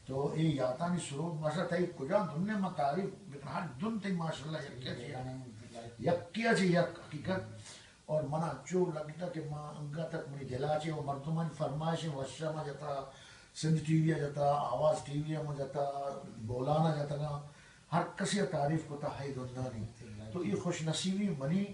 تو اے یاتانی سرود ماشاءاللہ تئی کجا دن ءَ من تعریف بکن، ہر دن تئی ماشاءاللہ یکے چہ یک، یکے چہ یک حقیقت۔ اور منا انچو لگتا کہ ما انگا تک منی دلا چہ و مردمانی فرمائش وشا ما جتا، سندھ ٹی وی ءَ جتا، آواز ٹی وی ءَ ما جتا، بولان ءَ جتگاں، ہر کسی ءَ تعریف کتا ہئی دندانی۔ تو اے خوش نصیبی منی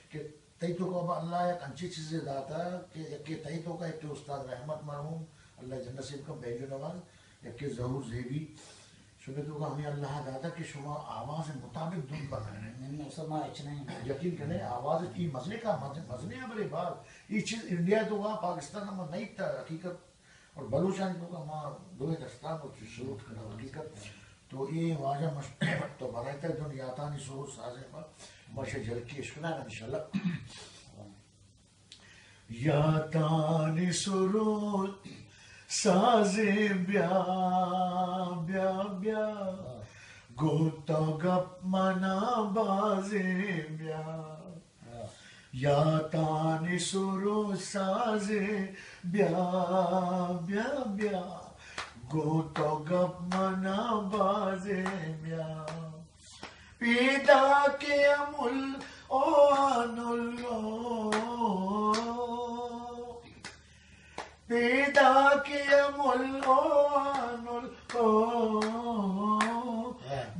کہ تئی توکا با اللہ یک انچیں چیزے داتا کہ یکے تئی توکا، یکے استاد رحمت مرحوم، اللہ جنت نصیب کن، بیجو نواز، یکے ظہور زیبی، شمے توکا ہمیں اللہ داتا کہ شما آواز مطابق دن بنائے۔ نہ، نہ، استاد ما ہچ نہیں۔ یقین کنے آواز ای مزنے کا مز-، مزنے ہیں بلے بال۔ ای چیز انڈیا توکا، پاکستان میں نہیں تا حقیقت۔ اور بلوچانی توکا ما دوئے دستان کو چیز شروع کرنا حقیقت۔ تو اے واجہ مش-، تو بنائیتا دن یاتانی سرو سازیں پا، ماشا جلکی اشکنا انشاءاللہ۔ یاتانی سرو سازیں بیا، بیا، بیا، گوں تو گپ منا بازیں بیا۔ یاتانی سرو سازیں بیا، بیا، بیا، گوں تو گپ منا بازیں بیا۔ پیداکے مل او آنلو، پیداکے مل او آنلو،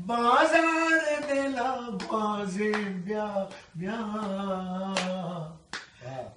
بازار دلا گوازیں بیا، بیا۔